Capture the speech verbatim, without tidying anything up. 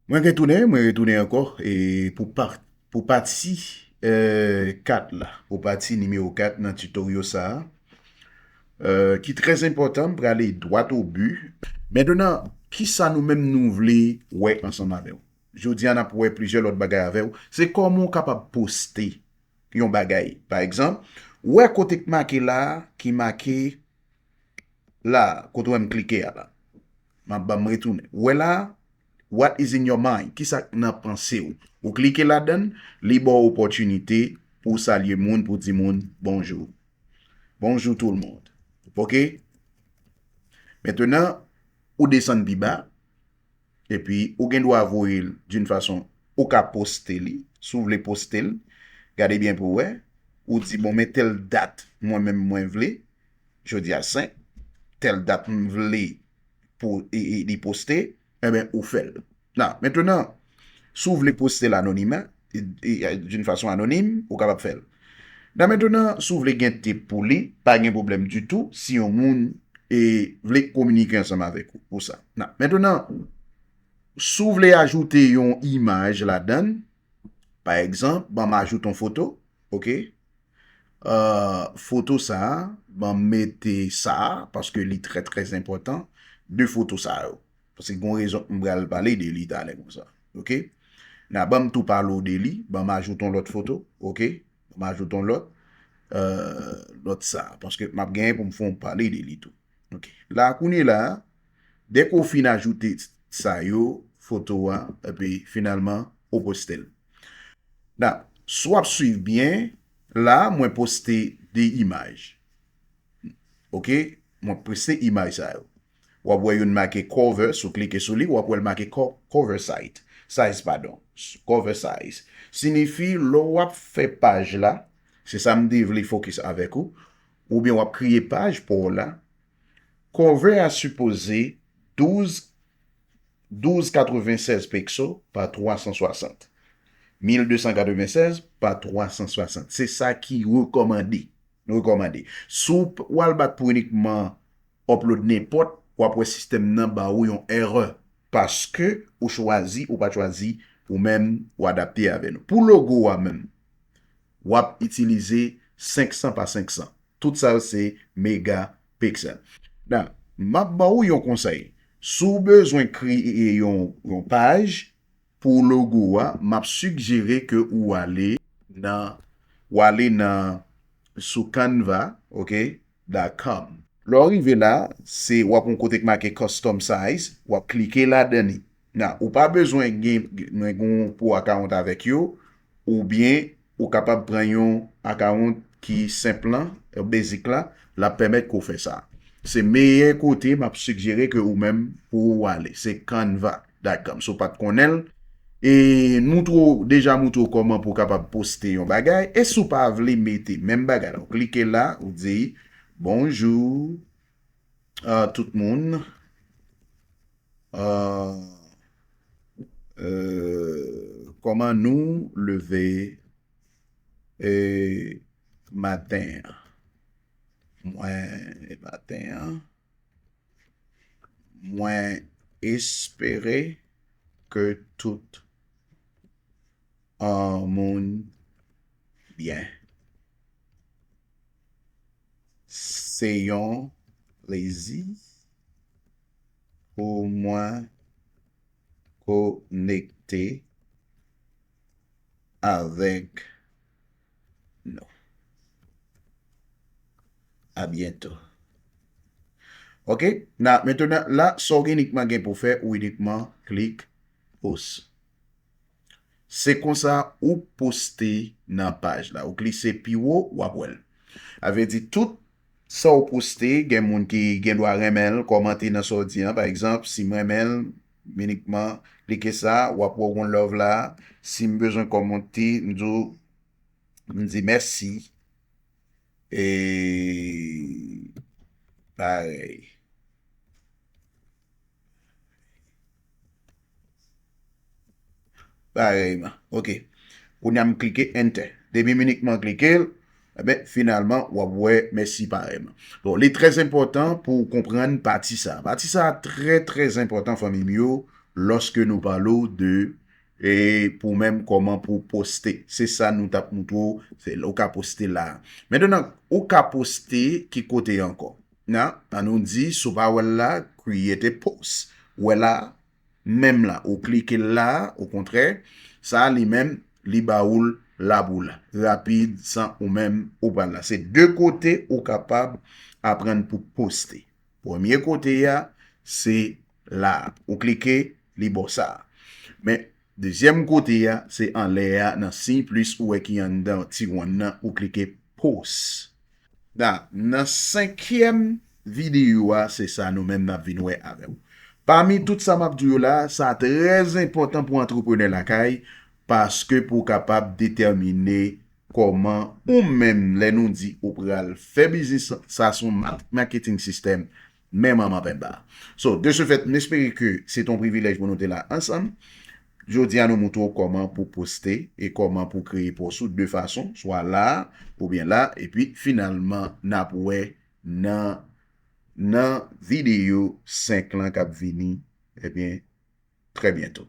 Mwen retounen, mwen retounen ankò e pou pa, pou pati eh, kat la, pou pati nimewo kat nan tutorial sa a, eh, ki trè enpòtan, m prale dwat o bi. Mentnan, kisa nou menm nou vle wè ansanm avè w? Jodi a, n ap wè plizyè lòt bagay avè w. Se kòman w kapab poste yon bagay. Pa egzanp, ou wè kote k make la, ki make la, kote w wè m klike a la. M ap ban m retounen. Ou wè la, what is in your mind? Kisa k nan panse w? Ou klike ladan l, li ba w opòtinite pou w salye moun, pou w di moun bonjou. Bonjou tout le monde. Ok? Mentnan, ou desann pi ba, epi ou gen dwa voye l d'une façon, ou ka poste li, si w vle poste l, gade byen pou w wè, ou di, bon, men tèl dat, mwen menm mwen vle, jodi a senk, tèl dat m vle pou e, e, li poste, enben, ou fè l. Nan, mentnan, si w vle poste l anonima, e, e, d'une façon anonyme, ou kapab fè l. Nan, mentnan, si w vle gen tip pou li, pa gen pwoblèm ditou, si yon moun e, vle kominike ansanm avèk ou pou sa. Nan, mentnan, si w vle ajoute yon imaj ladan l, pa egzanp, ban m ajoute yon foto, ok? Euh, foto sa a, ban m mete sa a, paske li trè, trè enpòtan, de foto sa yo. Paske gon rezon m pral pale de li talè konsa. Ok? Nan, ban m tou pale w de li, ban m ajoute yon lòt foto, ok? Ban m ajoute yon lòt, euh, lòt sa, paske m ap genyen pou m fè w pale de li tou. Ok. La, kounye la, dèke w fin ajoute sa yo, foto a, epi finalman, ou poste l. Nan, si w ap swiv byen, la, mwen poste de imaj. Ok? Mwen poste imaj sa yo. W ap wè youn make cover, si w klike sou li, w ap wè l make co-, cover site. Size, padon. Cover size. Siyifi, lè w ap fè paj la, se sa m te vle fokis avèk ou, oubyen w ap kreye paj pa w la, cover a sipoze douz, douz katrevensèz pekso pa twa san swasant. Mil de san katrevensèz pa twa san swasant. Se sa ki rekòmande. Rekòmande. Si w p-, w al bat pou inikman upload nenpòt, w ap wè sistèm nan ba ou yon erè. Paske ou chwazi, ou pa chwazi, ou menm, ou adapte avè nou. Pou logo a menm, w ap itilize senk san pa senk san. Tout sa yo se megapixel. Nan, m ap ba ou yon konsèy. Si w bezwen kreye yon, yon paj pou logo a, m ap sigjere ke ou ale nan, ou ale nan sou Canva, ok, dot com. Lè w rive la, se w ap yon kote k make custom size, w ap klike ladan li. Nan, ou pa bezwen gen, gen, gen yon pro account avèk yo, oubyen ou kapab pran yon account ki senp lan, basic la, l ap pèmèt ke w fè sa. Se meyè kote m ap sigjere ke ou menm pou w ale. Se Canva dot com. Si w pa t konnen l, e moutre w, deja moutre w kòman pou w kapab poste yon bagay. E si w pa vle mete menm bagay la, w klike la, ou di, bonjou, euh, tout moun. Euh, euh, kòman nou leve e maten an? Mwen, e maten an, mwen espere ke tout, euh, moun byen. Se yon plezi pou mwen konekte avèk nou. A byento. Ok? Nan, mentnan, la, sa w gen inikman gen pou fè, ou inikman klik post. Se konsa ou poste nan paj la. Ou klise pi wo, w ap wè l. Sa vle di tout sa w poste, gen moun ki gen dwa renmen l, kòmante nan sa w di an. Pa egzanp, si m renmen l, m inikman klike sa, w ap wè yon love la. Si m bezwen kòmante, m di w, m di mèsi. E parèy. Parèyman. Ok. Kounye a m klike enter. Depi m inikman klike l, enben, finalman, w ap wè mèsi parèyman. Bon, li trè enpòtan pou w konprann pati sa. Pati sa trè, trè enpòtan, fanmi m yo, lòske nou pale w de e pou menm kòman pou poste. Se sa nou t ap moutre w, se ou ka poste la. Mentnan, ou ka poste ki kote ankò? Nan, an nou di, si w pa wè l la, create a post. Ou wè la, menm la, ou klike la, okontrè, sa li menm, li ba ou l la pou la, rapid, san ou menm ou pa la. Se de kote ou kapab aprann pou poste. Premye kote a, se la. Ou klike, li ba w sa. Men, dezyèm kote a, se anlè a, nan siy plis ou wè ki anndan ti wonn nan, ou klike post. Nan, nan senkyèm videyo a, se sa nou menm n ap vin wè avè w. Pami tout sa m ap di w yo la, sa trè enpòtan pou antreprenè lakay, paske pou w kapab detèmine kòman ou menm, lè nou di ou pral fè biznis, sa se yon ma- marketing system, men manman penba. So, de ce fait, m espere ke se te yon privilèj pou nou te la ansanm. Jodi a, nou moutre w kòman pou poste e kòman pou kreye pòs ou de fason, swa la oubyen la, epi finalman, n ap wè nan, nan videyo senk lan k ap vini, ebyen, trè byento.